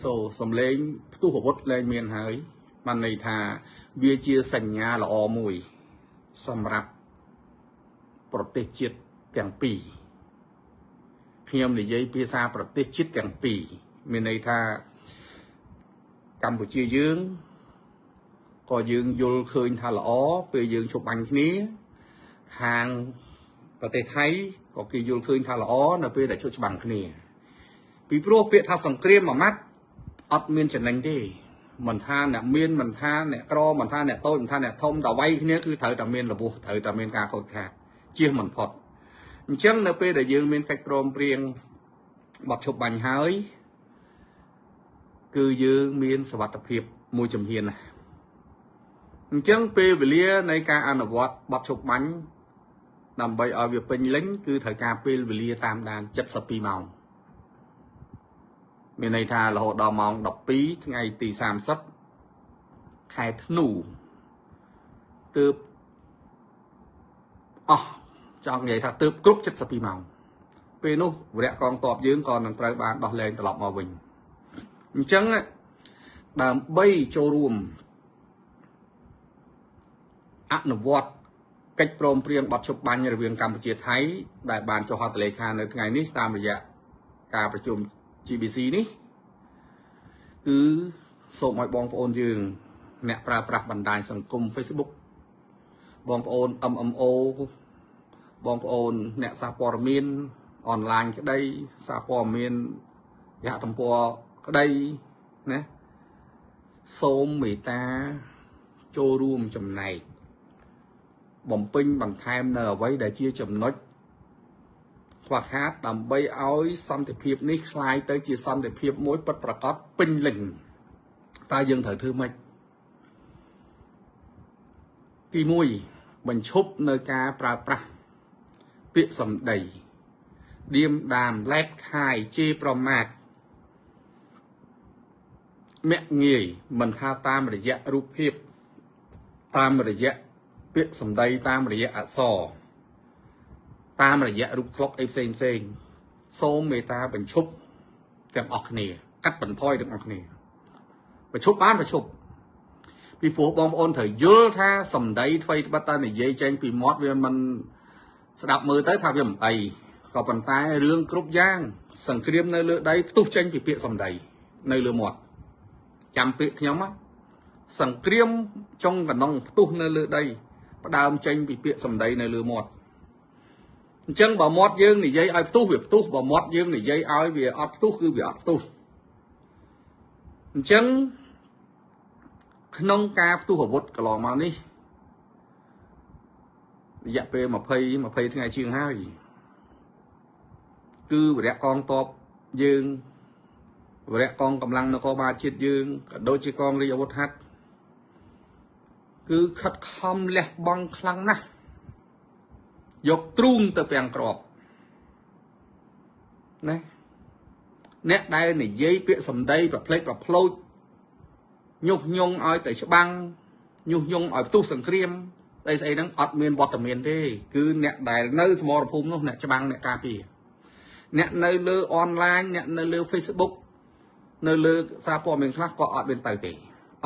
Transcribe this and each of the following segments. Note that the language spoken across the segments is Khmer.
សូសំលេងផ្ទុះអាវុធលែងមានហើយបានន័យថាវាជាសញ្ញាល្អមួយសម្រាប់ប្រទេសជាតិទាំងពីរខ្ញុំនិយាយភាសាប្រទេសជាតិទាំងពីរមានន័យថាកម្ពុជាយើងក៏យើងយល់ឃើញថាល្អពេលយើងជប់បាញ់គ្នាខាងប្រទេសថៃក៏គេយល់ឃើញថាល្អនៅពេលដែលជប់ច្បាំងគ្នាពីព្រោះពាក្យថាសង្គ្រាមមួយម៉ាត់អត់មានចំណេញទេមិនថាអ្នកមានមិនថាអ្នកក្រមិនថាអ្នកតូចមិនថាអ្នកធំតែវាយគ្នាគឺត្រូវតែមានរបួសត្រូវតែមានការខូចខាតជៀសមិនផុតអញ្ចឹងនៅពេលដែលយើងមានកិច្ចព្រមព្រៀងបទឈប់បាញ់ហើយគឺយើងមានសវត្ថភាពមួយជំហានណាអញ្ចឹងពេលវេលានៃការអនុវត្តបទឈប់បាញ់ដើម្បីឲ្យវាពេញលេញគឺត្រូវការពេលវេលាតាមដាន72ម៉ោងមានន័យថារហូតដល់ម៉ោង12ថ្ងៃទី30ខែធ្នូទើបអស់ចង់និយាយថាទើបគ្រប់72ម៉ោងពេលនោះវរៈកងទ័ពយើងក៏នឹងត្រូវបានដោះលែងត្រឡប់មកវិញអញ្ចឹងដើម្បីចូលរួមអនុវត្តកិច្ចព្រមព្រៀងបទឈប់បាញ់រវាងកម្ពុជាថៃដែលបានចុះហត្ថលេខានៅថ្ងៃនេះតាមរយៈការប្រជុំ GBC នេះគឺសូមឲ្យបងប្អូនយើងអ្នកប្រើប្រាស់បណ្ដាញសង្គម Facebook បងប្អូន MMO បងប្អូនអ្នកសារព័ត៌មានអនឡាញក្តីសារព័ត៌មានយៈទំព័រក្តីណាសូមមេត្តាចូលរួមចំណែកបំពេញបន្ថែមនៅអ្វីដែលជាចំណុចខ្វះខាតដើម្បីឲ្យសន្តិភាពនេះคล้ายទៅជាសន្តិភាពមួយពិតប្រាកដពេញលេញតើយើងត្រូវធ្វើម៉េចទី1បញ្ឈប់នៅការប្រើប្រាស់ពាក្យសម្ដីឌៀមដាមឡែកខាយជេរប្រមាថមាក់ងាយមិនថាតាមរយៈរូបភាពតាមរយៈពាក្យសម្ដីតាមរយៈអក្សរតាមរយៈរូបក្លុកអីផ្សេងផ្សេងសូមមេត្តាបញ្ឈប់ទាំងអស់គ្នាកាត់បន្ថយទាំងអស់គ្នាបញ្ឈប់បានបញ្ឈប់ពីព្រោះបងប្អូនត្រូវយល់ថាសម្ដីថ្វីត្បិតតែនិយាយចេញពីមាត់វាមិនស្ដាប់មើលទៅថាវាមិនអីក៏ប៉ុន្តែរឿងគ្រប់យ៉ាងសង្គ្រាមនៅលើដីផ្ទុះចេញពីពាក្យសម្ដីនៅលើមាត់ចាំពាក្យខ្ញុំសង្គ្រាមចុងកណ្ដុងផ្ទុះនៅលើដីផ្ដើមចេញពីពាក្យសម្ដីនៅលើមាត់អញ្ចឹងបើមាត់យើងនិយាយឲ្យផ្ទុះវាផ្ទុះបើមាត់យើងនិយាយឲ្យវាអត់ផ្ទុះគឺវាអត់ផ្ទុះអញ្ចឹងក្នុងការផ្ទុះអាវុធកន្លងមកនេះរយៈពេល20ថ្ងៃជាងហើយគឺវរៈកងទ័ពយើងវរៈកងកម្លាំងនគរបាលជាតិយើងក៏ដូចជាកងរាជអាវុធហត្ថគឺខិតខំលះបង់ខ្លាំងណាស់យកទ្រូងទៅពាំងក្របណាអ្នកដែលនិយាយពាក្យសម្ដីប្រផ្លេចប្រផ្លោចញុះញង់ឲ្យទៅច្បាំងញុះញង់ឲ្យផ្ទុះសង្គ្រាមស្អីស្អីហ្នឹងអត់មានវត្តមានទេគឺអ្នកដែលនៅសមរភូមិនោះអ្នកច្បាំងអ្នកការពារអ្នកនៅលើអនឡាញអ្នកនៅលើ Facebook នៅលើសារព័ត៌មានខ្លះក៏អត់មានទៅទេ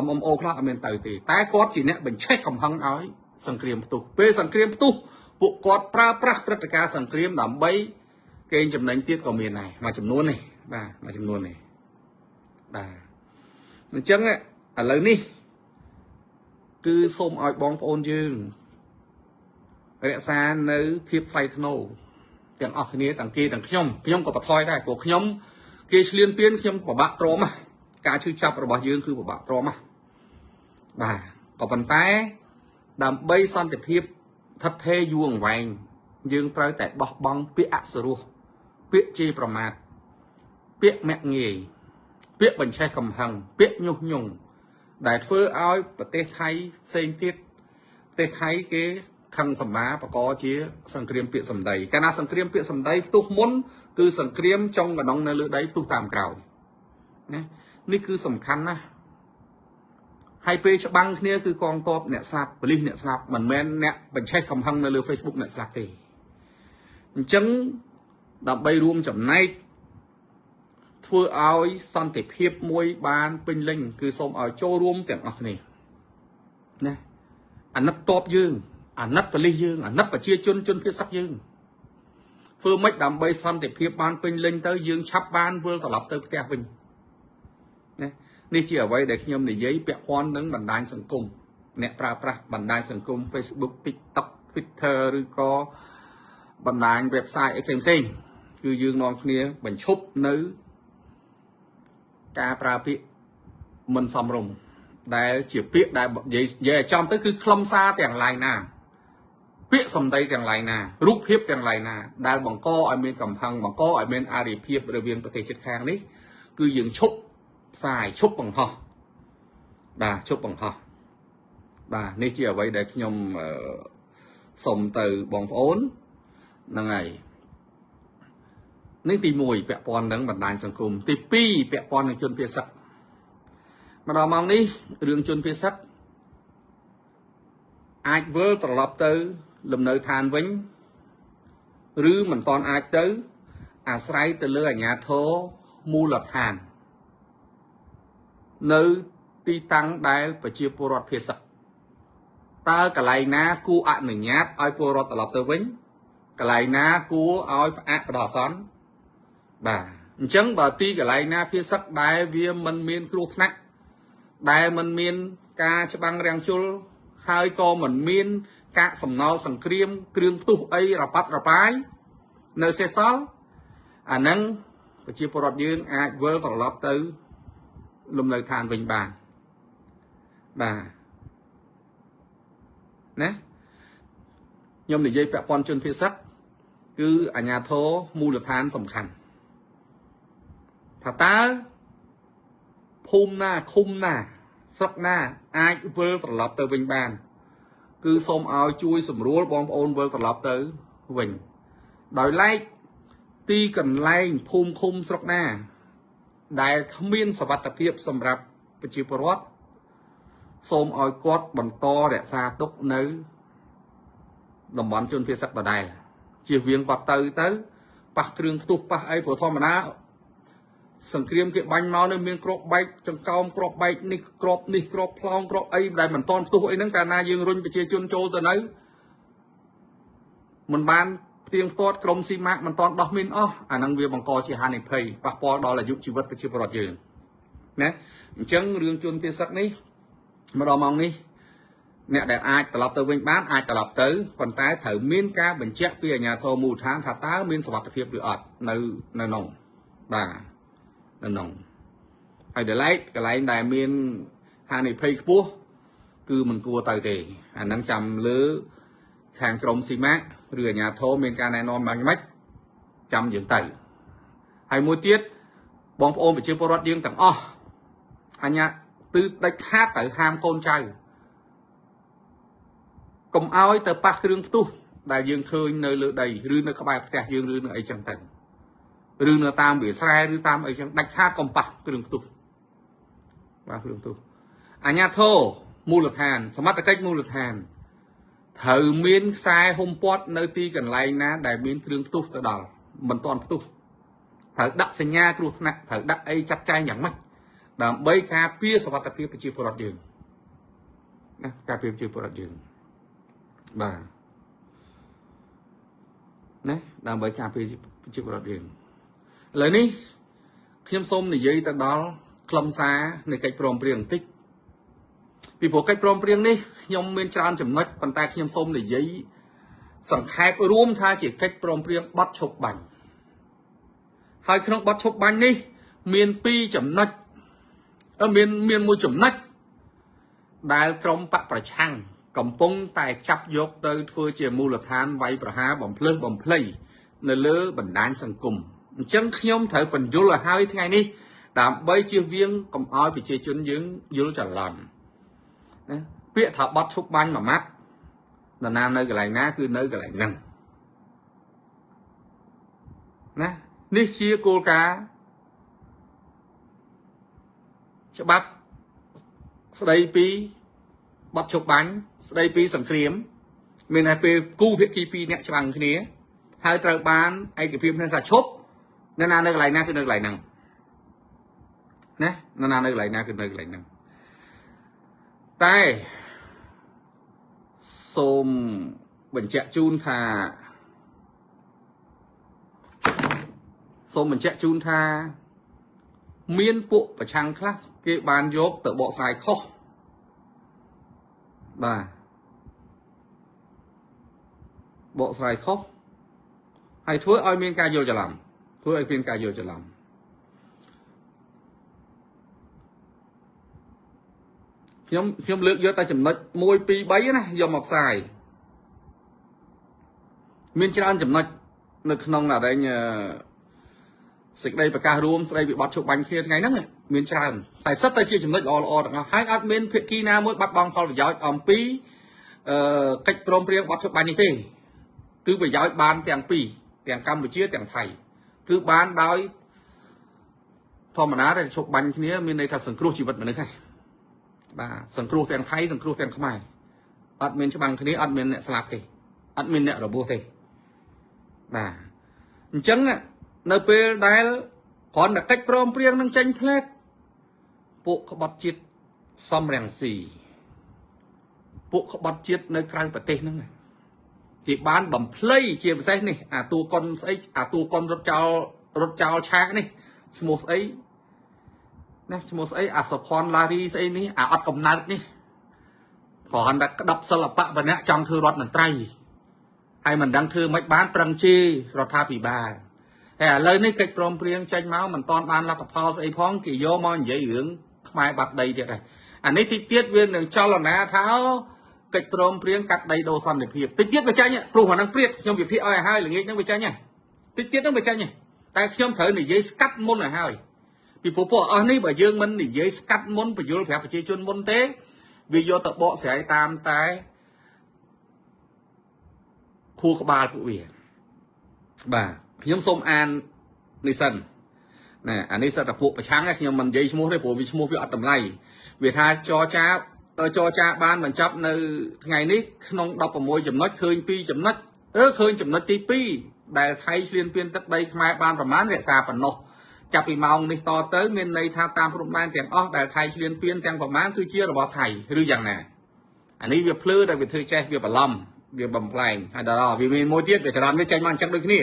MMO ខ្លះអត់មានទៅទេតែគាត់ជាអ្នកបញ្ឆេះកំហឹងឲ្យសង្គ្រាមផ្ទុះពេលសង្គ្រាមផ្ទុះពួកគាត់ប្រើប្រាស់ព្រឹត្តិការណ៍សង្គ្រាមដើម្បីកេងចំណេញទៀតក៏មានដែរមួយចំនួននេះបាទមួយចំនួននេះបាទអញ្ចឹងឥឡូវនេះគឺសូមឲ្យបងប្អូនយើងរក្សានៅភាពថ្លៃថ្នូរទាំងអស់គ្នាទាំងគេទាំងខ្ញុំខ្ញុំក៏បន្ថយដែរព្រោះខ្ញុំគេឆ្លៀនពៀនខ្ញុំពិបាកទ្រាំការឈឺចាប់របស់យើងគឺពិបាកទ្រាំបាទក៏ប៉ុន្តែដើម្បីសន្តិភាពថិតថេរយូរអង្វែងយើងត្រូវតែបោះបង់ពាក្យអសុរោះពាក្យជេរប្រមាថពាក្យមាក់ងាយពាក្យបញ្ឆេះកំហឹងពាក្យញុះញង់ដែលធ្វើឲ្យប្រទេសថៃផ្សេងទៀតប្រទេសថៃគេខឹងសម្បាបកជាសង្គ្រាមពាក្យសម្ដីកាលណាសង្គ្រាមពាក្យសម្ដីផ្ទុះមុនគឺសង្គ្រាមចុងកណ្ដុងនៅលើដីផ្ទុះតាមក្រោយណានេះគឺសំខាន់ណាស់ហើយពេលច្បាំងគ្នាគឺកងទ័ពអ្នកស្លាប់ប៉ូលីសអ្នកស្លាប់មិនមែនអ្នកបញ្ឆេះកំហឹងនៅលើ Facebook អ្នកស្លាប់ទេអញ្ចឹងដើម្បីរួមចំណែក ធ្វើឲ្យសន្តិភាពមួយបានពេញលេញគឺសូមឲ្យចូលរួមទាំងអស់គ្នាណាអាណិតតបយើងអាណិតប៉ូលីសយើងអាណិតប្រជាជនជនភៀសសឹកយើងធ្វើម៉េចដើម្បីសន្តិភាពបានពេញលេញទៅយើងឆាប់បានវិលត្រឡប់ទៅផ្ទះវិញណានេះជាអ្វីដែលខ្ញុំនិយាយពាក់ព័ន្ធនឹងបណ្ដាញសង្គមអ្នកប្រើប្រាស់បណ្ដាញសង្គម Facebook TikTok Twitter ឬក៏បណ្ដាញ website អីផ្សេងៗគឺយើងនាំគ្នាបញ្ឈប់នៅការប្រើពាក្យមិនសមរម្យដែលជាពាក្យដែលនិយាយឲ្យចំទៅគឺខ្លឹមសារទាំងឡាយណាពាក្យសម្ដីទាំងឡាយណារូបភាពទាំងឡាយណាដែលបង្កឲ្យមានកំហឹងបង្កឲ្យមានអរិភាពរវាងប្រទេសជិតខាងនេះគឺយើងឈប់ផ្សាយឈប់បង្ហោះបាទឈប់បង្ហោះបាទនេះជាអ្វីដែលខ្ញុំសូមទៅបងប្អូនហ្នឹងហើយនេះទី1ពាក់ព័ន្ធនឹងបណ្ដាញសង្គមទី2ពាក់ព័ន្ធនឹងជនភៀសសឹកមកដល់ម៉ោងនេះរឿងជនភៀសសឹកអាចវិលត្រឡប់ទៅលំនៅឋានវិញឬមិនតាន់អាចទៅអាស្រ័យទៅលើអាជ្ញាធរមូលដ្ឋាននៅទីតាំងដែលប្រជាពលរដ្ឋភៀសសឹកតើកន្លែងណាគួរអនុញ្ញាតឲ្យពលរដ្ឋត្រឡប់ទៅវិញកន្លែងណាគួរឲ្យផ្អាកបណ្ដោះអាសន្នបាទអញ្ចឹងបើទីកន្លែងណាភៀសសឹកដែលវាមិនមានគ្រោះថ្នាក់ដែលមិនមានការច្បាំងរាំងជុលហើយក៏មិនមានកាកសំណល់សង្គ្រាមគ្រឿងផ្ទុះអីរប៉ាត់រប៉ាយនៅសេសសល់អាហ្នឹងប្រជាពលរដ្ឋយើងអាចវិលត្រឡប់ទៅលំនៅឋានវិញបានបាទណាខ្ញុំនិយាយពាក់ព័ន្ធជនភៀសសឹកគឺអាជ្ញាធរមូលដ្ឋានសំខាន់ថាតើភូមិណាឃុំណាស្រុកណាអាចវិលត្រឡប់ទៅវិញបានគឺសូមឲ្យជួយសម្រួលបងប្អូនវិលត្រឡប់ទៅវិញដោយឡែកទីកន្លែងភូមិឃុំស្រុកណាដែលគ្មានសុវត្ថិភាពសម្រាប់ប្រជាពលរដ្ឋសូមឲ្យគាត់បន្តរក្សាទុកនៅតំបន់ជនភៀសសឹកដដែលជៀសវាងគាត់ទៅប៉ះគ្រឿងផ្ទុះប៉ះអីព្រោះធម្មតាសង្គ្រាមគេបាញ់មកនៅមានគ្រាប់បែកចង្កោមគ្រាប់បែកនេះគ្រាប់នេះគ្រាប់ផ្លោងគ្រាប់អីដែលមិនតាន់ផ្ទុះអីហ្នឹងកាលណាយើងរុញប្រជាជនចូលទៅនៅមិនបានផ្ទៀងផ្ទាត់ក្រុមស៊ីម៉ាក់មិនតាន់ដោះមានអស់អាហ្នឹងវាបង្កជាហានិភ័យប៉ះពាល់ដល់អាយុជីវិតប្រជាពលរដ្ឋយើងណាអញ្ចឹងរឿងជនភៀសសឹកនេះមកដល់ម៉ោងនេះអ្នកដែលអាចត្រឡប់ទៅវិញបានអាចត្រឡប់ទៅប៉ុន្តែត្រូវមានការបញ្ជាក់ពីអាជ្ញាធរមូលដ្ឋានថាតើមានសុវត្ថិភាពឬអត់នៅក្នុងបាទនៅក្នុងហើយដល់ឡែកកន្លែងដែលមានហានិភ័យខ្ពស់គឺមិនគួរទៅទេអាហ្នឹងចាំលើខាងក្រុមស៊ីម៉ាក់ឬអាជ្ញាធរមានការណែនាំយ៉ាងម៉េចចាំយើងទៅហើយមួយទៀតបងប្អូនប្រជាពលរដ្ឋយើងទាំងអស់អាជ្ញាទិដាច់ខាតត្រូវហាមកូនចៅកុំឲ្យទៅប៉ះគ្រឿងផ្ទុះដែលយើងឃើញនៅលើដីឬនៅក្បែរផ្ទះយើងឬនៅអីចឹងទៅឬនៅតាមវាលស្រែឬតាមអីចឹងដាច់ខាតកុំប៉ះគ្រឿងផ្ទុះបាទគ្រឿងផ្ទុះអាជ្ញាធរមូលដ្ឋានសមត្ថកិច្ចមូលដ្ឋានត្រូវមានខ្សែហុំព័ទ្ធនៅទីកន្លែងណាដែលមានគ្រឿងផ្ទុះទៅដល់មិនទាន់ផ្ទុះត្រូវដាក់សញ្ញាគ្រោះថ្នាក់ត្រូវដាក់អីចាត់ចែងយ៉ាងម៉េចដើម្បីការពារសុវត្ថិភាពប្រជាពលរដ្ឋយើងណាការពារប្រជាពលរដ្ឋយើងបាទណាដើម្បីការពារប្រជាពលរដ្ឋយើងឥឡូវនេះខ្ញុំសូមនិយាយទៅដល់ខ្លឹមសារនៃកិច្ចព្រមព្រៀងបន្តិចពីព្រោះកិច្ចព្រមព្រៀងនេះខ្ញុំមានច្រើនចំណុចប៉ុន្តែខ្ញុំសូមនិយាយសង្ខេបរួមថាជាកិច្ចព្រមព្រៀងបទឈប់បាញ់ហើយក្នុងបទឈប់បាញ់នេះមាន2ចំណុចមានមួយចំណុចដែលក្រុមបកប្រឆាំងកំពុងតែចាប់យកទៅធ្វើជាមូលដ្ឋានវាយប្រហារបំភ្លើសបំភ្លៃនៅលើបណ្ដាញសង្គមអញ្ចឹងខ្ញុំត្រូវបញ្យល់ឲ្យហើយថ្ងៃនេះដើម្បីជៀសវាងកុំឲ្យប្រជាជនយើងយល់ច្រឡំណាពាក្យថាបទឈប់បាញ់មួយម៉ាត់នរណានៅកន្លែងណាគឺនៅកន្លែងហ្នឹងណានេះជាគោលការណ៍ច្បាប់ស្ដីពីបទឈប់បាញ់ស្ដីពីសង្គ្រាមមានតែពេលគូភាគីពីរអ្នកច្បាំងគ្នាហើយត្រូវបានឯកភាពគ្នាថាឈប់នរណានៅកន្លែងណាគឺនៅកន្លែងហ្នឹង ណាណានៅកន្លែងណាគឺនៅកន្លែងហ្នឹងតែសូមបញ្ជាក់ជូនថាសូមបញ្ជាក់ជូនថាមានពួកប្រឆាំងខ្លះគេបានយកទៅបកស្រាយខុសបាទបកស្រាយខុសហើយធ្វើឲ្យមានការយល់ច្រឡំធ្វើឲ្យមានការយល់ច្រឡំខ្ញុំលើកយកតែចំណុច1 2 3ណាយកមកផ្សាយមានច្រើនចំណុចនៅក្នុងអរិញសេចក្តីប្រកាសរួមស្តីពីបទជប់បាញ់គ្នាថ្ងៃហ្នឹងមានច្រើនតែសិតតែជាចំណុចល្អល្អទាំងអស់ហើយអត់មានភាគីណាមួយបាត់បង់ផលប្រយោជន៍អំពីកិច្ចព្រមព្រៀងបទជប់បាញ់នេះទេគឺប្រយោជន៍បានទាំងពីរទាំងកម្ពុជាទាំងថៃគឺបានដោយធម្មតាដែលជប់បាញ់គ្នាមានន័យថាសង្គ្រោះជីវិតមនុស្សហ្នឹងបាទសង្គ្រោះទាំងថៃសង្គ្រោះទាំងខ្មែរអត់មានច្បាំងគ្នាអត់មានអ្នកស្លាប់ទេអត់មានអ្នករបួសទេបាទអញ្ចឹងនៅពេលដែលគ្រាន់តែកិច្ចព្រមព្រៀងនឹងចេញផ្លែតពួកក្បត់ជាតិសំរងស៊ីពួកក្បត់ជាតិនៅក្រៅប្រទេសហ្នឹងគេបានបំភ្លៃជាពិសេសនេះអាតួកុនស្អីអាតួកុនរត់ចោលឆាកនេះឈ្មោះស្អីណាឈ្មោះស្អីអាសុផនឡារីស្អីនេះអាអត់កំណើតនេះគ្រាន់តែក្តាប់សិល្បៈម្នាក់ចង់ធ្វើរដ្ឋមន្ត្រីហើយមិនដឹងធ្វើមិនបានប្រឹងជេររដ្ឋាភិបាលតែឥឡូវនេះកិច្ចព្រមព្រៀងចេញមកមិនតាន់បានលទ្ធផលស្អីផងគេយកមកនិយាយរឿងខ្មែរបាត់ដីទៀតដែរអានេះតិចទៀតវានឹងចលនាថាកិច្ចព្រមព្រៀងកាត់ដីដូរសន្តិភាពតិចទៀតវាចាញ់ព្រោះអានឹងព្រាតខ្ញុំវិភាគឲ្យហើយល្ងាចហ្នឹងវាចាញ់តិចទៀតហ្នឹងវាចាញ់តែខ្ញុំត្រូវនិយាយស្កាត់មុនឲ្យហើយពីព្រោះពួកអស់នេះបើយើងមិននិយាយស្កាត់មុនបញ្យល់ប្រាប់ប្រជាជនមុនទេវាយកទៅបកស្រាយតាមតែខួរក្បាលពួកវាបាទខ្ញុំសូមអាននេះសិនណាអានេះសិតតែពួកប្រឆាំងខ្ញុំមិននិយាយឈ្មោះទេព្រោះវាឈ្មោះវាអត់តម្លៃវាថាចរចាបានបញ្ចប់នៅថ្ងៃនេះក្នុង16ចំណុចឃើញ2ចំណុចឃើញចំណុចទី2ដែលថៃឈ្លានពានទឹកដីខ្មែរបានប្រមាណរក្សាប៉ុណ្ណោះចាប់ពីម៉ោងនេះតទៅមានន័យថាតាមព្រំដែនទាំងអស់ដែលថៃឈ្លានពានទាំងប្រមាណគឺជារបស់ថៃឬយ៉ាងណាអានេះវាភ្លឺដែលវាធ្វើចេះវាបន្លំវាបំផ្លែងហើយដល់វាមានមួយទៀតវាច្រឡំវាចេញមកអញ្ចឹងដូចគ្នា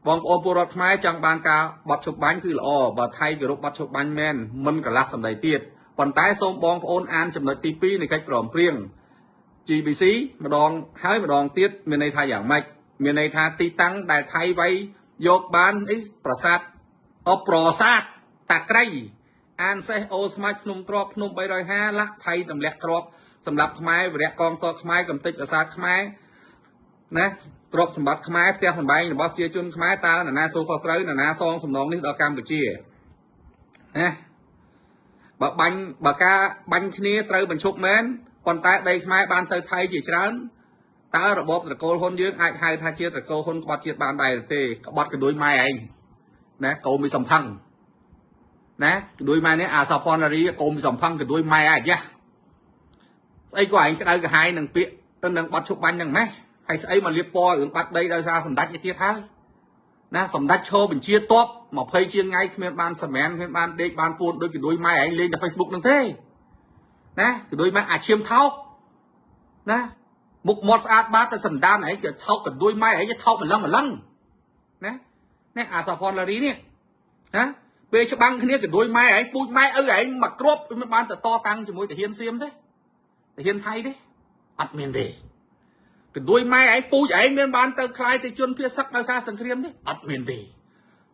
បងប្អូនពលរដ្ឋខ្មែរចង់បានការបត់ឈប់បាញ់គឺល្អបើថៃគោរពបត់ឈប់បាញ់មែនមិនកន្លះសម្ដីទៀតប៉ុន្តែសូមបងប្អូនអានចំណុចទី2នៃកិច្ចព្រមព្រៀង GBC ម្ដងហើយម្ដងទៀតមានន័យថាយ៉ាងម៉េចមានន័យថាទីតាំងដែលថៃវាយយកបានអីប្រាសាទប្រសាទតាក្រៃអានសេះអូស្មាច់ភ្នំទ្របភ្នំ350លាក់ថៃទម្លាក់គ្រាប់សម្រាប់ខ្មែរវរៈកងទ័ពខ្មែរកំទេចប្រាសាទខ្មែរណាទ្រព្យសម្បត្តិខ្មែរផ្ទះសម្បែងរបស់ប្រជាជនខ្មែរតើនរណាទទួលខុសត្រូវនរណាសងសំណងនេះដល់កម្ពុជាណាបើបាញ់បើការបាញ់គ្នាត្រូវបញ្ឈប់មែនប៉ុន្តែដីខ្មែរបានទៅថៃជាច្រើនតើរបបត្រកូលហ៊ុនយើងអាចហៅថាជាត្រកូលហ៊ុនក្បត់ជាតិបានដែរទេក្បត់កដួយម៉ែឯងណាកូនមីសំផឹងណាកដួយម៉ែនេះអាសាផនរីកូនមីសំផឹងកដួយម៉ែអាយ៉ាស្អីក៏ឯងក្តៅក្រហាយនឹងពាក្យទៅនឹងបត់ឈប់បាញ់ហ្នឹងម៉េះហើយស្អីមកលៀបពណ៌រឿងបាត់ដីដោយសារសម្ដេចឯទៀតហើយណាសម្ដេចឈរបញ្ជាតប20ជាងថ្ងៃគ្មានបានសម្រានគ្មានបានដេកបានពួនដូចកដួយម៉ែឯងលេងតែ Facebook ហ្នឹងទេណាកដួយម៉ែអាឈាមថោកណាមុខមាត់ស្អាតបាតតែសណ្ដានឯងគេថោកកដួយម៉ែឯងគេថោកម្លឹងម្លឹងណានេះអាសាផនឡារីនេះណាពេលច្បាំងគ្នាកដួយម៉ែឯងពូជម៉ែឪឯងមកគ្រាប់មិនបានទៅតតាំងជាមួយទាហានសៀមទេទាហានថៃទេអត់មានទេកដួយម៉ែឯងពូជឯងមានបានទៅខ្លាយទៅជនភៀសសឹកដោយសារសង្គ្រាមទេអត់មានទេ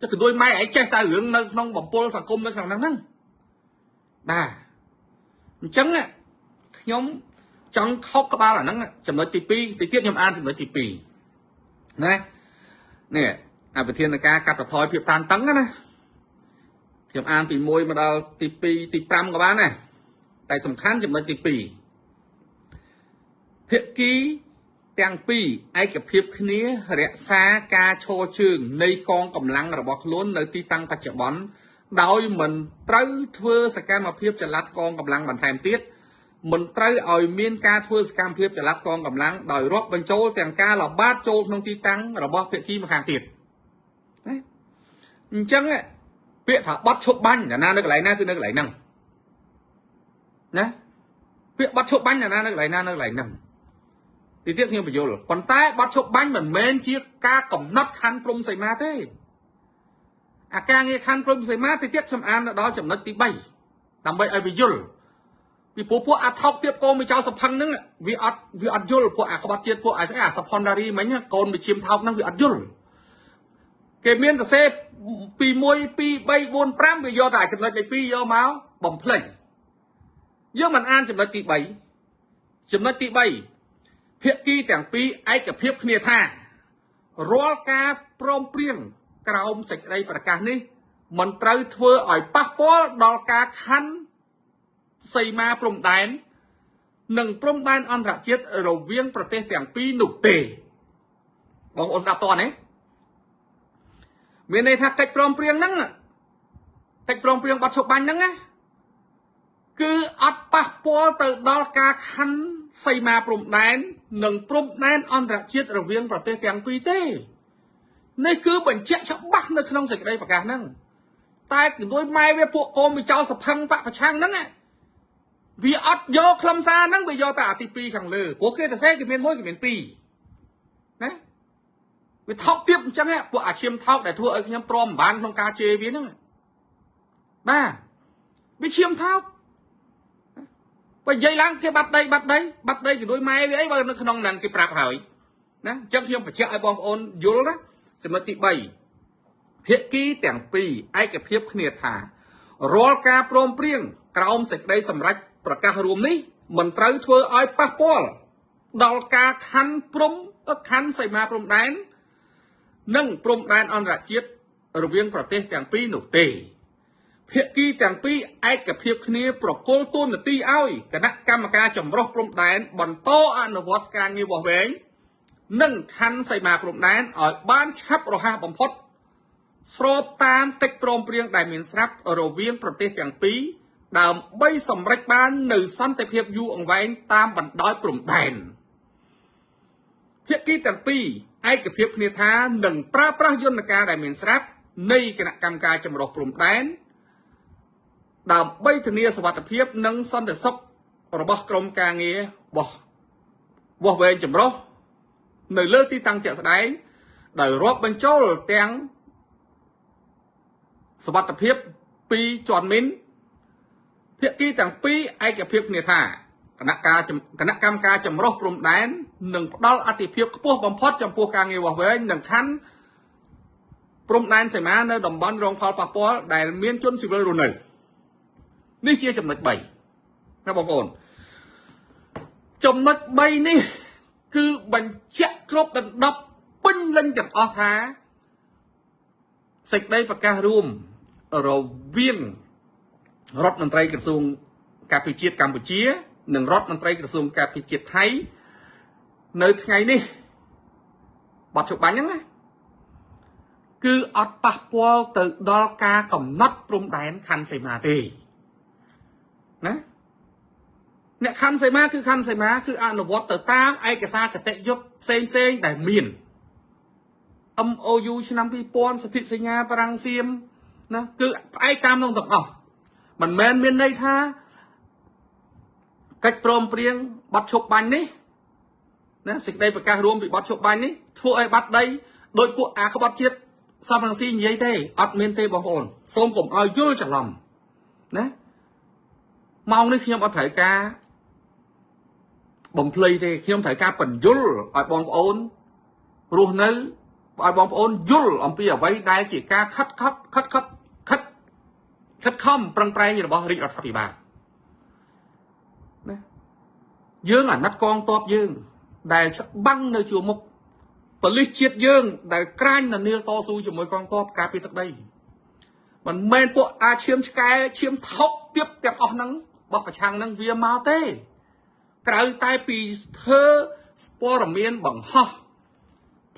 តែកដួយម៉ែឯងចេះតែរឿងនៅក្នុងបំពល់សង្គមនៅក្នុងហ្នឹងហ្នឹងបាទអញ្ចឹងខ្ញុំចង់ខកក្បាលអាហ្នឹងចំណុចទី2ទីទៀតខ្ញុំអានចំណុចទី2ណានេះអភិធានការកាត់បន្ថយភាពតានតឹងណាខ្ញុំអានពី1មកដល់ទី2ទី5ក៏បានដែរតែសំខាន់ចំណុចទី2ភាគីទាំងពីរឯកភាពគ្នារក្សាការឈរជើងនៃកងកម្លាំងរបស់ខ្លួននៅទីតាំងបច្ចុប្បន្នដោយមិនត្រូវធ្វើសកម្មភាពចល័តកងកម្លាំងបន្ថែមទៀតមិនត្រូវឲ្យមានការធ្វើសកម្មភាពចល័តកងកម្លាំងដោយរាប់បញ្ចូលទាំងការល្បាតចូលក្នុងទីតាំងរបស់ភាគីម្ខាងទៀតណាអញ្ចឹង ពាក្យថាបត់ឈប់បាញ់ណានៅកន្លែងណាគឺនៅកន្លែងហ្នឹងណាពាក្យបត់ឈប់បាញ់ណានៅកន្លែងណានៅកន្លែងហ្នឹងទីទៀតខ្ញុំបញ្យល់ប៉ុន្តែបត់ឈប់បាញ់មិនមែនជាការកំណត់ខណ្ឌព្រំសីមាទេអាការងារខណ្ឌព្រំសីមាទីទៀតខ្ញុំអានទៅដល់ចំណុចទី3ដើម្បីឲ្យវាយល់ពីព្រោះពួកអាថោកទៀតកូនមួយចៅសផឹងហ្នឹងវាអត់យល់ពួកអាក្បត់ជាតិពួកអាស្អីអាសផុនដារីមិញកូនមួយឈាមថោកហ្នឹងវាអត់យល់គេមានសរសេរពី1 2 3 4 5វាយកតែចំណុចលេខ2យកមកបំភ្លេចយើងមិនអានចំណុចទី3ចំណុចទី3ភាគីទាំងពីរឯកភាពគ្នាថារាល់ការព្រមព្រៀងក្រោមសេចក្តីប្រកាសនេះមិនត្រូវធ្វើឲ្យប៉ះពាល់ដល់ការខណ្ឌសីមាព្រំដែននិងព្រំដែនអន្តរជាតិរវាងប្រទេសទាំងពីរនោះទេបងប្អូនស្ដាប់តនេះមានន័យថាកិច្ចព្រមព្រៀងហ្នឹងកិច្ចព្រមព្រៀងបទឈប់បាញ់ហ្នឹងណាគឺអត់ប៉ះពាល់ទៅដល់ការខណ្ឌសីមាព្រំដែននិងព្រំដែនអន្តរជាតិរវាងប្រទេសទាំងពីរទេនេះគឺបញ្ជាក់ច្បាស់នៅក្នុងសេចក្តីប្រកាសហ្នឹងតែជាមួយម៉ែវាពួកកូនវិចោសផឹងបពប្រឆាំងហ្នឹងវាអត់យកខ្លឹមសារហ្នឹងវាយកតែអាទី2ខាងលើព្រោះគេទៅសេគេមាន1គេមាន2ណាវាថោកទៀតអញ្ចឹងពួកអាឈាមថោកដែលធ្វើឲ្យខ្ញុំទ្រាំមិនបានក្នុងការជេរវាហ្នឹងបាទវាឈាមថោកបើនិយាយឡើងគេបាត់ដីបាត់ដីបាត់ដីជាមួយម៉ែវាអីបើនៅក្នុងហ្នឹងគេប្រាប់ហើយណាអញ្ចឹងខ្ញុំបញ្ជាក់ឲ្យបងប្អូនយល់ណាចំណុចទី3ភាគីទាំងពីរឯកភាពគ្នាថារាល់ការព្រមព្រៀងក្រោមសេចក្តីសម្រេចប្រកាសរួមនេះមិនត្រូវធ្វើឲ្យប៉ះពាល់ដល់ការខណ្ឌព្រំខណ្ឌសីមាព្រំដែននិងព្រំដែនអន្តរជាតិរវាងប្រទេសទាំងពីរនោះទេភាគីទាំងពីរឯកភាពគ្នាប្រគល់តួនាទីឲ្យគណៈកម្មការចម្រុះព្រំដែនបន្តអនុវត្តការងារវាស់វែងនិងខណ្ឌសីមាព្រំដែនឲ្យបានឆាប់រហ័សបំផុតស្របតាមកិច្ចព្រមព្រៀងដែលមានស្រាប់រវាងប្រទេសទាំងពីរដើម្បីសម្រេចបាននូវសន្តិភាពយូរអង្វែងតាមបណ្ដោយព្រំដែនភាគីទាំងពីរឯកភាពគ្នាថានឹងប្រើប្រាស់យន្តការដែលមានស្រាប់នៃគណៈកម្មការចម្រុះព្រំដែនដើម្បីធានាសុវត្ថិភាពនិងសន្តិសុខរបស់ក្រុមការងារវាស់វែងចម្រុះនៅលើទីតាំងជាក់ស្ដែងដោយរាប់បញ្ចូលទាំងសុវត្ថិភាពពីជាន់មីនភាគីទាំងពីរឯកភាពគ្នាថាគណៈកម្មការចម្រុះព្រំដែននឹងផ្ដល់អតិភិបខ្ពស់បំផុតចំពោះការងារវាស់វែងនិងខណ្ឌព្រំដែនសីមានៅតំបន់រងផលប៉ះពាល់ដែលមានជនស៊ីវិលរស់នៅនេះជាចំណុច3ណាបងប្អូនចំណុច3នេះគឺបញ្ជាក់គ្រប់ដណ្ដប់ពេញលេញទាំងអស់ថាសេចក្តីប្រកាសរួមរវាងរដ្ឋមន្ត្រីក្រសួងការពារជាតិកម្ពុជានិងរដ្ឋមន្ត្រីក្រសួងការពារជាតិថៃនៅថ្ងៃនេះបទច្បាញ់ហ្នឹងណាគឺអត់ប៉ះពាល់ទៅដល់ការកំណត់ព្រំដែនខណ្ឌសីមាទេណាអ្នកខណ្ឌសីមាគឺខណ្ឌសីមាគឺអនុវត្តទៅតាមឯកសារគតិយុត្តផ្សេងផ្សេងដែលមាន MOU ឆ្នាំ2000សន្ធិសញ្ញាបារាំងសៀមណាគឺផ្អែកតាមនោះទាំងអស់មិនមែនមានន័យថាកិច្ចព្រមព្រៀងបទឈប់បាញ់នេះណាសេចក្តីប្រកាសរួមពីបទឈប់បាញ់នេះធ្វើឲ្យបាត់ដីដោយពួកអាក្បត់ជាតិសំរងស៊ីនិយាយទេអត់មានទេបងប្អូនសូមកុំឲ្យយល់ច្រឡំណាម៉ោងនេះខ្ញុំអត់ត្រូវការបំភ្លៃទេខ្ញុំត្រូវការបញ្យល់ឲ្យបងប្អូនរស់នៅឲ្យបងប្អូនយល់អំពីអ្វីដែលជាការខិតខំប្រឹងប្រែងរបស់រាជរដ្ឋាភិបាលណាយើងអាណិតកងទ័ពយើងដែលច្បាំងនៅជួរមុខប៉ូលីសជាតិយើងដែលក្រាញននាលតស៊ូជាមួយកងទ័ពការពារទឹកដីមិនមែនពួកអាឈាមឆ្កែឈាមថោកទៀតទាំងអស់ហ្នឹងបោះប្រឆាំងហ្នឹងវាមកទេក្រៅតែពីធ្វើព័ត៌មានបង្ហោះ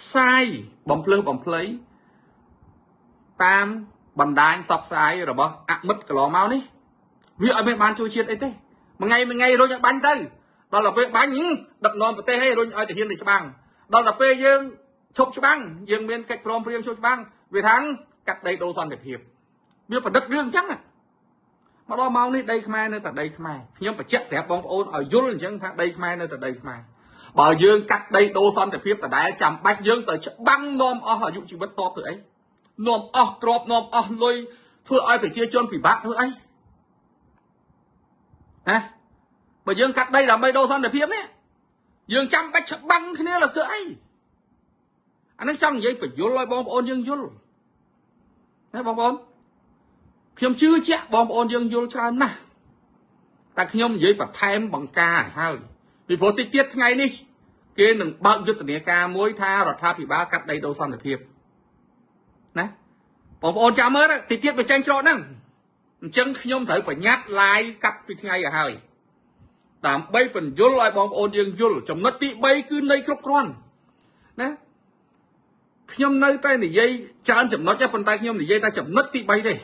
ផ្សាយបំភ្លើសបំភ្លៃតាមបណ្ដាញផ្សព្វផ្សាយរបស់អមិត្តកន្លងមកនេះវាអត់មានបានជួយជាតិអីទេមួយថ្ងៃរុញឲ្យបាញ់ទៅដល់ទៅពេលបាញ់ដឹកនាំប្រទេសឲ្យរុញឲ្យទាហានទៅច្បាំងដល់ទៅពេលយើងឈប់ច្បាំងយើងមានកិច្ចព្រមព្រៀងឈប់ច្បាំងវាថាងកាត់ដីដូរសន្តិភាព វាប្រឌិតរឿងអញ្ចឹងមកដល់ម៉ោងនេះដីខ្មែរនៅតែដីខ្មែរខ្ញុំបញ្ជាក់ប្រាប់បងប្អូនឲ្យយល់អញ្ចឹងថាដីខ្មែរនៅតែដីខ្មែរបើយើងកាត់ដីដូរសន្តិភាពដដែលចាំបាច់យើងទៅច្បាំងនាំអស់អាយុជីវិតតបធ្វើអីនាំអស់ទ្រព្យនាំអស់លុយធ្វើឲ្យប្រជាជនពិបាកធ្វើអីណាបើយើងកាត់ដីដើម្បីដូរសន្តិភាពនេះយើងចាំបាច់ច្បាំងគ្នាលើធ្វើអីអានឹងចង់និយាយបញ្យល់ឲ្យបងប្អូនយើងយល់ណាបងប្អូនខ្ញុំជឿជាក់បងប្អូនយើងយល់ច្រើនណាស់តែខ្ញុំនិយាយបន្ថែមបង្ការឲ្យហើយពីព្រោះតិចទៀតថ្ងៃនេះគេនឹងបើកយុទ្ធនាការមួយថារដ្ឋាភិបាលកាត់ដីដូរសន្តិភាពណាបងប្អូនចាំមើលតិចទៀតបញ្ចេញច្រកហ្នឹងអញ្ចឹងខ្ញុំត្រូវប្រញាប់ឡាយកាត់ពីថ្ងៃឲ្យហើយដើម្បីបញ្យល់ឲ្យបងប្អូនយើងយល់ចំណុចទី3គឺនៃគ្រប់គ្រាន់ណាខ្ញុំនៅតែនិយាយច្រើនចំណុចទេប៉ុន្តែខ្ញុំនិយាយតែចំណុចទី3ទេ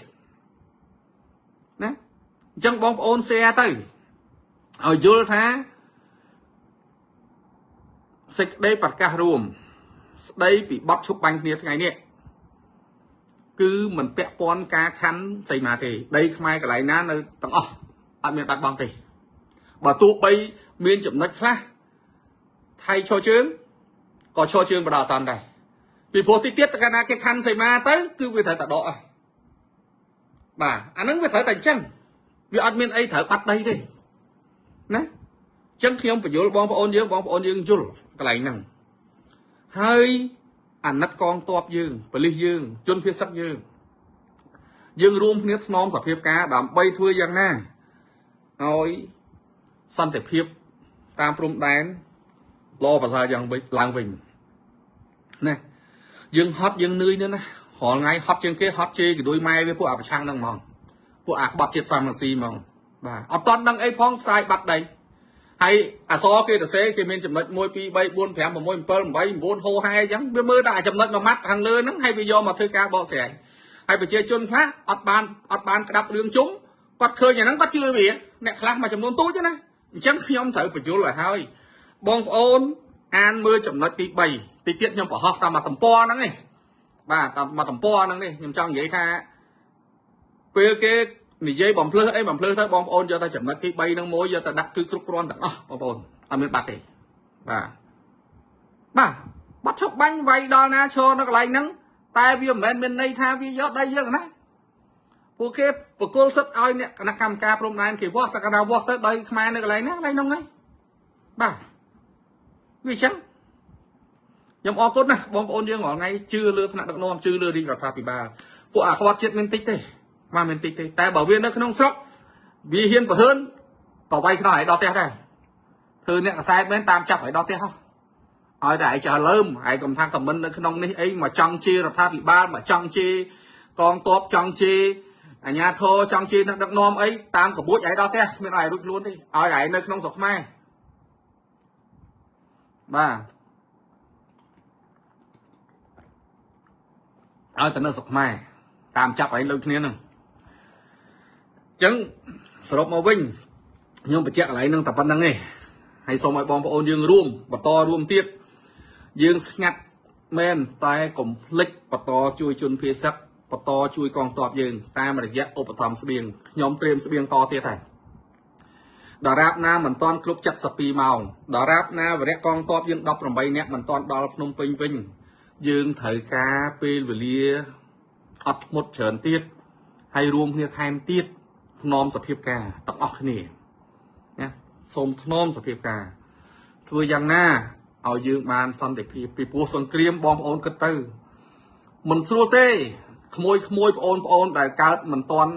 ណាអញ្ចឹងបងប្អូន share ទៅឲ្យយល់ថាសេចក្តីប្រកាសរួមស្ដីពីបទឈប់បាញ់គ្នាថ្ងៃនេះគឺមិនពាក់ព័ន្ធការខណ្ឌសីមាទេដីខ្មែរកន្លែងណានៅទាំងអស់អត់មានបាត់បង់ទេបើទោះបីមានចំណុចខ្លះថៃឈរជើងក៏ឈរជើងបដអាសន្នដែរពីព្រោះតិចទៀតកាលណាគេខណ្ឌសីមាទៅគឺវាត្រូវតែដកអស់បាទអាហ្នឹងវាត្រូវតែអញ្ចឹងវាអត់មានអីត្រូវបាត់ដីទេណាអញ្ចឹងខ្ញុំបញ្យល់បងប្អូនយើងបងប្អូនយើងយល់កន្លែងហ្នឹងហើយអាណិតកងទ័ពយើងប៉ូលីសយើងជនភៀសសឹកយើងយើងរួមគ្នាថ្នមសភាពការដើម្បីធ្វើយ៉ាងណាឲ្យសន្តិភាពតាមព្រំដែនល្អប្រសើរយ៉ាងវិញឡើងវិញណាយើងហត់យើងនឿយណាស់ណារាល់ថ្ងៃហត់ជាងគេហត់ជេរកដួយម៉ែវាពួកអាប្រឆាំងហ្នឹងហ្មងពួកអាក្បត់ជាតិសំរងស៊ីហ្មងបាទអត់តន់ដឹងអីផងផ្សាយបាត់ដីហើយអសរគេទៅសេគេមានចំណុច1 2 3 4 5 6 7 8 9ហូហែអញ្ចឹងវាមើលតែចំណុចមួយម៉ាត់ខាងលើហ្នឹងហើយវាយកមកធ្វើការបកស្រាយហើយប្រជាជនខ្លះអត់បានក្តាប់រឿងជុំគាត់ឃើញអាហ្នឹងគាត់ជឿវាអ្នកខ្លះមួយចំនួនទូចណាអញ្ចឹងខ្ញុំត្រូវបញ្យល់ឲ្យហើយបងប្អូនអានមើលចំណុចទី3ទីទៀតខ្ញុំបង្ហោះតាមមួយទំព័រហ្នឹងឯងបាទតាមមួយទំព័រហ្នឹងនេះខ្ញុំចង់និយាយថាពេលគេនិយាយបំភ្លឺអីបំភ្លឺទៅបងប្អូនយកតែចំណុចទី3ហ្នឹងមួយយកតែដាក់គឺគ្រប់គ្រាន់ទាំងអស់បងប្អូនអត់មានបាត់ទេបាទបាទបាត់ឈប់បាញ់វាយដល់ណាឈរនៅកន្លែងហ្នឹងតែវាមិនមែនមានន័យថាវាយកដីយើងណាពួកគេបកគលសិទ្ធឲ្យអ្នកគណៈកម្មការព្រំដែនគេវាស់តែកណ្ដាលវាស់ទៅដីខ្មែរនៅកន្លែងណាកន្លែងហ្នឹងហើយបាទវាអញ្ចឹងខ្ញុំអរគុណណាស់បងប្អូនយើងរាល់ថ្ងៃជឿលើថ្នាក់ដឹកនាំជឿលើរាជរដ្ឋាភិបាលពួកអាខ្វាត់ជាតិមានតិចទេមកមានតិចទេតែបើវានៅក្នុងស្រុកវាហ៊ានប្រហើនក៏វាយខ្នោះឲ្យដល់ផ្ទះដែរធ្វើអ្នកកសែតមែនតាមចាប់ឲ្យដល់ផ្ទះហោះឲ្យតែឯងចើលើមឯងកុំថាខមមិននៅក្នុងនេះអីមកចង់ជេររដ្ឋាភិបាលមកចង់ជេរកងទ័ពចង់ជេរអាជ្ញាធរចង់ជេរអ្នកដឹកនាំអីតាមក្បួចឲ្យដល់ផ្ទះគ្មានឲ្យរួចខ្លួនទេឲ្យឯងនៅក្នុងស្រុកខ្មែរបាទឲ្យតែនៅស្រុកខ្មែរតាមចាប់ឯងលើគ្នាហ្នឹងអញ្ចឹងសរុបមកវិញខ្ញុំបញ្ជាក់កន្លែងហ្នឹងតែប៉ុណ្្នឹងឯងហើយសូមឲ្យបងប្អូនយើងរួមបន្តរួមទៀតយើងស្ងាត់មែនតែកុំភ្លេចបន្តជួយជនភៀសសឹកបន្តជួយកងទ័ពយើងតាមរយៈឧបត្ថម្ភស្បៀងខ្ញុំត្រៀមស្បៀងតទៀតហើយដរាបណាមិនទាន់គ្រប់72ម៉ោងដរាបណាវរៈកងទ័ពយើង18នាក់មិនទាន់ដល់ភ្នំពេញវិញយើងត្រូវការពេលវេលាអត់ធ្មត់ច្រើនទៀតហើយរួមគ្នាថែមទៀតថ្នមសភាពការទាំងអស់គ្នាណាសូមថ្នមសភាពការធ្វើយ៉ាងណាឲ្យយើងបានសន្តិភាពពីព្រោះសង្គ្រាមបងប្អូនគិតទៅមិនស្រួលទេក្មួយក្មួយប្អូនដែលកើតមិនទាន់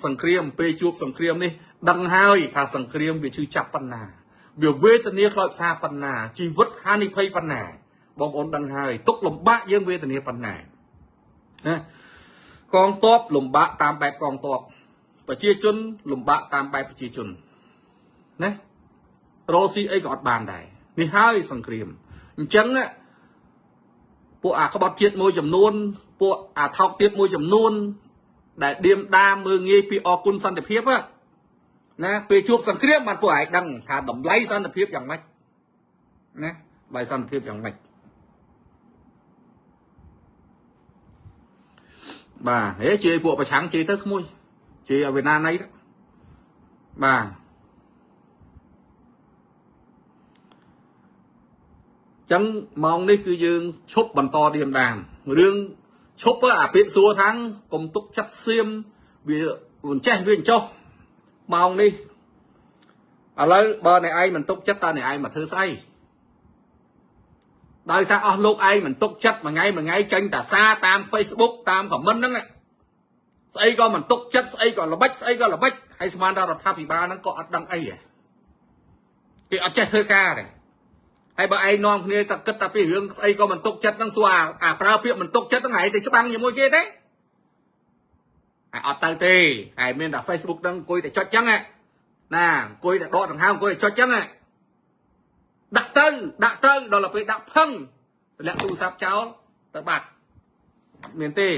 សង្គ្រាមពេលជួបសង្គ្រាមនេះដឹងហើយថាសង្គ្រាមវាឈឺចាប់ប៉ុណ្ណាវាវេទនាខ្លោចផ្សាប៉ុណ្ណាជីវិតហានិភ័យប៉ុណ្ណាបងប្អូនដឹងហើយទុកលំបាកយើងវេទនាប៉ុណ្ណាណាកងទ័ពលំបាកតាមបែបកងទ័ពប្រជាជនលំបាកតាមបែបប្រជាជនណារកស៊ីអីក៏អត់បានដែរនេះហើយសង្គ្រាមអញ្ចឹងពួកអាក្បត់ជាតិមួយចំនួនពួកអាថោកទៀតមួយចំនួនដែលឌៀមដាមមើងងាយពីអគុណសន្តិភាពណាពេលជួបសង្គ្រាមបានពួកឯងដឹងថាតម្លៃសន្តិភាពយ៉ាងម៉េចណាតម្លៃសន្តិភាពយ៉ាងម៉េច បាទហេជេរពួកប្រឆាំងជេរទៅក្មួយជេរឲ្យវាណាណៃបាទចឹងម៉ោងនេះគឺយើងឈប់បន្តឌៀមដាមរឿងឈប់អាពាក្យសួរថាងកុំទុកចិត្តសៀមវាមិនចេះវាចុះម៉ោងនេះឥឡូវបើអ្នកឯងមិនទុកចិត្តតើអ្នកឯងមកធ្វើស្អីដោយសារអស់លោកឯងមិនទុកចិត្តមួយថ្ងៃមួយថ្ងៃចេញតាសារតាម Facebook តាម comment ហ្នឹងស្អីក៏មិនទុកចិត្តស្អីក៏ល្បិចស្អីក៏ល្បិចហើយស្មានថារដ្ឋាភិបាលហ្នឹងក៏អត់ដឹងអីហ៎គេអត់ចេះធ្វើការទេហើយបើឯងនាំគ្នាតែគិតតែពីរឿងស្អីក៏មិនទុកចិត្តហ្នឹងសួរអាប្រើពាក្យមិនទុកចិត្តហ្នឹងឯងទៅច្បាំងជាមួយគេទេហើយអត់ទៅទេហើយមានតែ Facebook ហ្នឹងអង្គុយតែចុចចឹងណាអង្គុយតែដកដង្ហើមអង្គុយតែចុចចឹងណាដាក់ទៅដាក់ទៅដល់ពេលដាក់ផឹងតម្លាក់ទូរស័ព្ទចោលទៅបាត់មានទេ